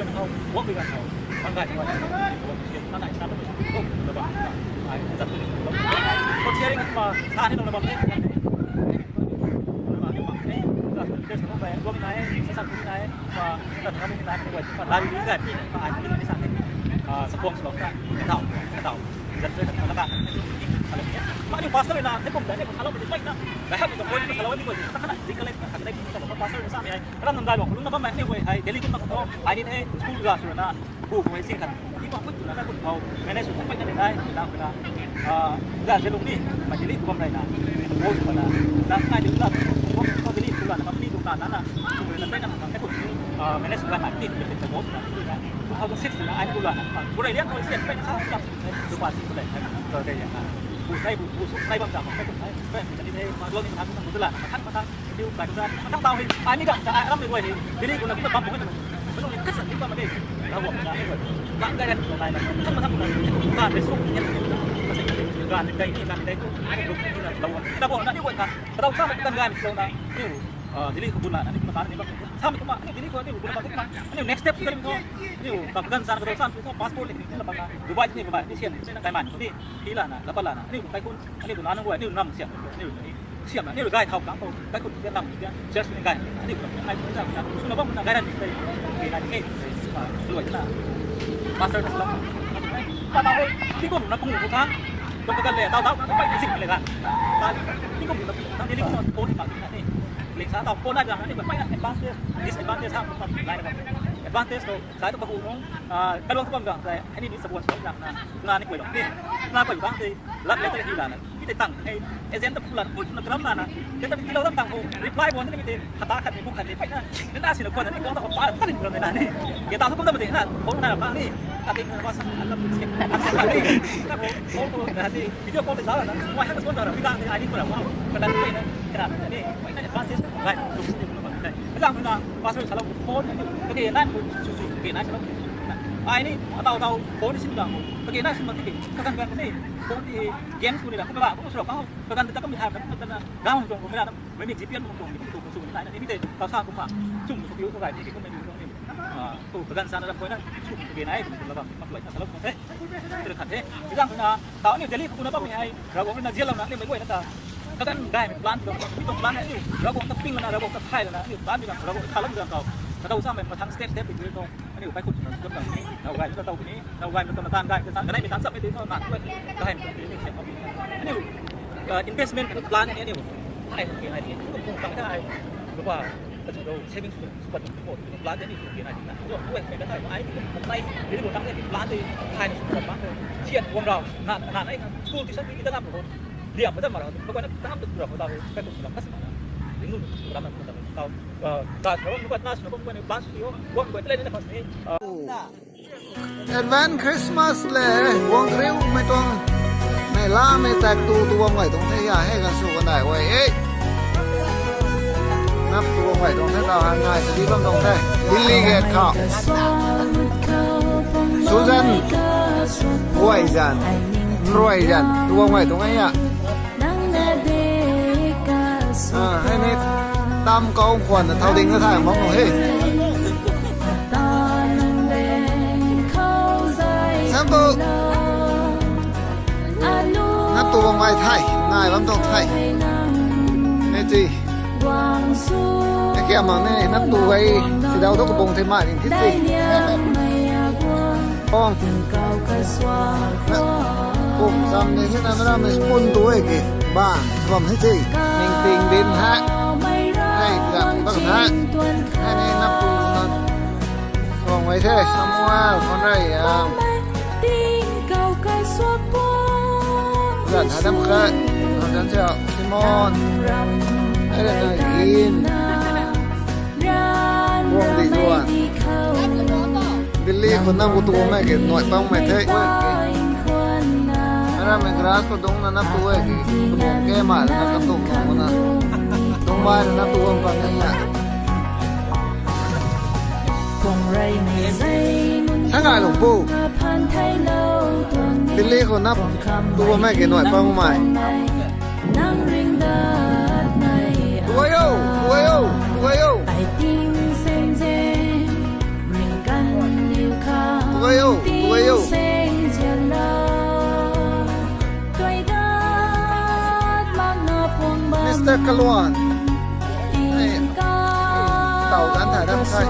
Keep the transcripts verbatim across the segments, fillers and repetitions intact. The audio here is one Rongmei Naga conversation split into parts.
guan khou, guang bi ganv khou, bang gay guan, guang si, na nai sa tu, tu, tu bam, ai, zat tu, tu bam. Short sharing ma, sa ni tu na bam ni, guang nai, sa sa nai, ma, na thang nai, ma, lari ni gay, ma, ai, ni sa ni, ah, sa kuang sa ta, tau, tau, zat tu, Mani pastor na, hei kum ta, hei kum salou, hei pai na, hei hei kum point salou, hei kum ta, hei kum ta, pastor na sa mei, kalam nam dai lo, lung na bam mei, hei, hei, Delhi kum ta, ai ni hei, school ga sw na, bu kum hei sing khat, ni pa kut na, na kut thau, manage sw pai na, hei, na, na, ah, ga se lung ni, ma Delhi kum bam rai na, bo sw na, na, na, Delhi kum, Delhi kum na, company kum na, na, na, kum na, na, na, na, kut, ah, manage sw na, ni, ni, ni, bo sw na, two thousand six na, ai kum na, kum rai liang kum sing pai na, sa, sa, Dupa si pulai hai, to de ya. Bu sai bu, bu sai bam ta, sai bu sai. Sai bu ni hai, ma lo ni thang thang bu la, thang thang. Tiu kai tu da, thang tau hi. Ai ni dam ta, ai ram ni guay ni. Delhi kum na kum bam bu ni. Manu ni kasa ni bam ni. Rawang na ni guay. Bam kai na, thang thang na. Kan de suk ni. Kan de kai ni, kan de ku. Rawang. Ta bo na ni guay kan. Rawang sa kan gan ni lo na. Tiu. Ah, Delhi khou bun lana, ni kumna ta ni bam. Sa mi kumna, ni Delhi khou ni bun bam kumna. Ni next step kari mi tho. Ni ka gan san ka san tu passport ni ni la bam na. Dubai ni Dubai ni sian ni na kai man ko ni. Phi lana, la pa lana. Ni kai kun, ni bun na nang ko ni nam sian. Ni ni sian na, ni gai thau kang ko. Kai kun ni nam ni. Just ni gai. Ni ko ai kun sa na. Suna bam na gai ran ni. Ni na ni. Dubai na. Pastor na salam. Pa ta ni ko na kung ko thang. Ko ka le tau tau ko pa ni sing le ga. Pa ni ko na ko ni ko ni pa ni. Ling sa tau ko na ga ni ko pa advantage, disadvantage ha ko pa lai na. Advantage to sai to pa hu nung. Ah, ka long to bam ga sai. Ani ni support sa na. Na ni ko long ni. Na ko bang te. Lak le te hi la na. Ni te tang. Agent ta pula put na gram na na. Te ta ni lo tang ko. Reply bon ni te. Khata khat ni bu khat ni pai na. Ni na si na khwan ni kong ta khwan pa ta ni ram na ni. Ke ta su kum ta ma de na. Khou na pa ni. Ka te na pa sa. An ta pu se. An ta ni. Ka khou khou na ni. Video call ta na. Wai ha ka son ta ra. Pi ta ni ai ni ko ra. Ka ta ni na. Ka ta ni. Wai na pa se. Gai. Ka ta na. Pa sa sa lo phone ni. Ka ke na ko su su. Ke na sa lo. Ai ni. Atau atau phone ni sin da. Ka ke na sin ma ti ke. Ka kan kan ni. Phone ni. Game su ni da. Ka ba. Ko su ra ka. Ka kan ta ka mi ha. Ka ta na. Gam tuang ko mei na, mei ni G P N tuang ko tuang ko sw nai na, ni te, tau sa kumna, chum ko piu ko gai, ni ko mei ni tuang ni. Ah, ko ka gan sa na ram ko na, chum ko nai, ko la ba, ma ko na sa la ko the. Tir khat the. Jang na, tau ni Delhi ko na bam hei, Ravguangc na zial na, ni mei ko na ta. Ka gan gai plan ko, ni tuang plan ni, Ravguangc ta ping na, Ravguangc ta thai na, ni plan ni Ravguangc ta lam jang tau. Ka tau sa mei ma thang step step ni ko. Aniu kaikhunc swna sw dam tang ni, nau gay swna tau ni, nau gay swna tan gay swna tan, kanei mi tan chap mei tei tho, na tu kahei mi tei ni siam. Aniu, ah, investment plan ni aniu, hai ni hai ni, tu kung tang hai, lupa, kachu dou savings tu, super tu ko, plan ni tu ni hai ni na. So, tu hai ni hai, ai ni, ai ni, ni tu tang ni plan ni, hai ni super plan ni, sian guang rau, na, na, na, school tuition ni ta ngam ko, liam ma ta ma rau, ko na tam tu rau ko tau, kaikhunc swna kasi na, ringnu tu ram na tau. Advance Christmas le, guang kariumei tuang nei lamei tak tu tu guang gay tuang the ya, hei kan sw kan dai guay e. Nap tu guang gay tuang the, tau han ngai sadi bam tuang the. Delhi gate khou. Susan, guay zan, nruay zan, tu guang gay tuang e ya. Ah, hei ni tam kau khwan na thau ding na thay bam he. Sam tu. Nap tu bang mai thay, ngai bam tong thay. Hei ti. Hei kia mang ni, nap tu gay, si dau tu kabung thay mai ding thi ti. Ong. Kum sam ni, ni na, na, na, spoon tu e ki. Bang, bam hi ti. Ning ting din ha. Hei, gam bak ha. Hei ni nap tu na. Suang wei the, Samuel, Hon Rai Yang. Zan ha dam khat, Hon Jan Siao, Simon. Hei la na Gin. Guang di zuan. Delhi khou na bu tu mei ke nuai pang mei the. Ara mei grass khou dung na na tu e ki. Tu ke ma la na kan tu ko na. Dung mai na tu am pang na. Sa ngai lung pu. Delhi khou na tu mei ke nuai pang mei. Tuai o, tuai o, tuai o. Tuai o, tuai o. Mister Kaluan. Tau dan thai dam sai.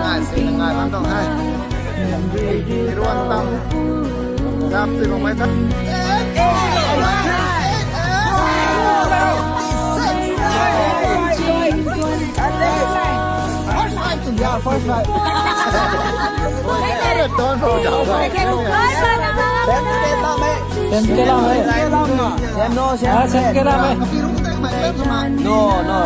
Ngai si ngai bam tong hai. Iruan tam. Lam si bang mai ta. Yeah, first fight. Ten K lam e. Ten K lam e. Ten K lam e. Ah, ten K lam e. No, no.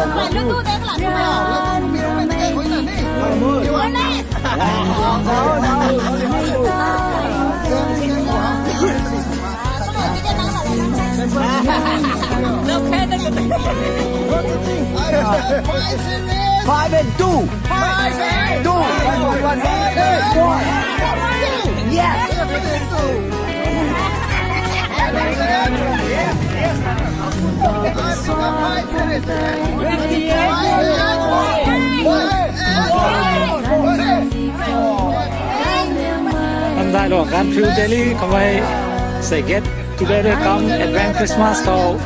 Five and two. Five and two. Yes. Andai lo kan phiu Delhi kamei say get together come Advance Christmas khou,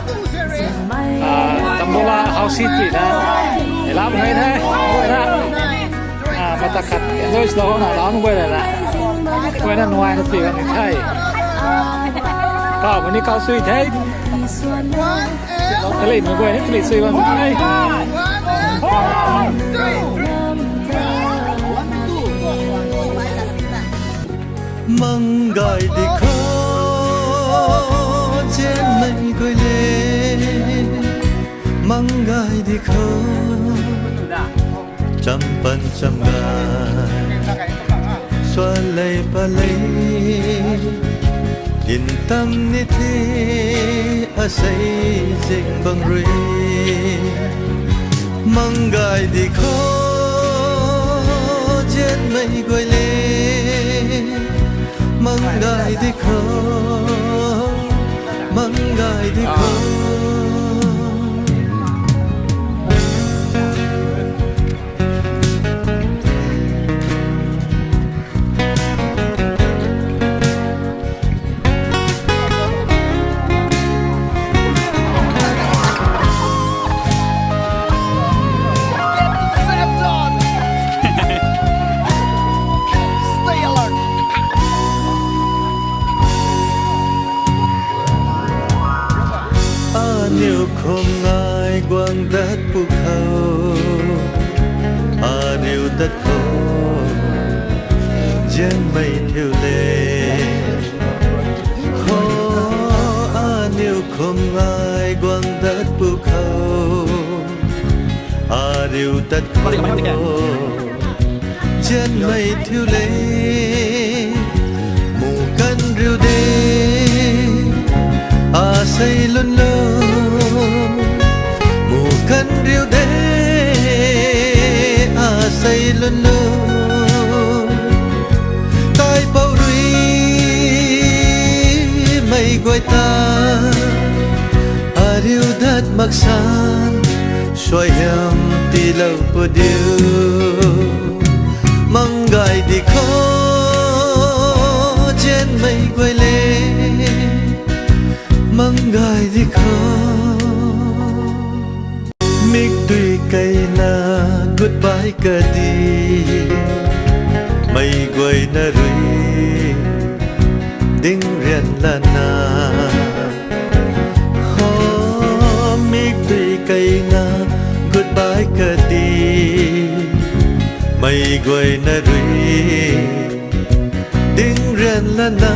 ah, Tambola House City na elap ngai the, guay na, ah, mata khat enjoy lo na lam guay na, guay na nuai na pi kan the. Kau mani kau sui the. Kali mei guay ni kali sui bam ai. Manggai dikho, zianmei guay le. Manggai dikho, champan chamgay. Suan lei palei, in tam ni the, asei zing bang rui. Manggai dikho, zianmei guay le. Manggai dikho, manggai dikho. Aniu khum ngai guang dat pu khou, aniu dat khou, zianmei thiu le. Ho, aniu khum ngai guang dat pu khou, aniu dat khou, zianmei thiu le. Mu kan riu de, asei lun lu. Mu kan riu de, asei lun lu. Taipou rui mei guay ta, ariu dat maksan, suaihiam tiilou pu diu. Manggai dikho, zianmei guay le. Manggai dikho. Mikdui kaina goodbye kadi, mei guayna rui ding rian lana. Ho, mikdui kaina goodbye kadi, mei guayna rui ding rian lana.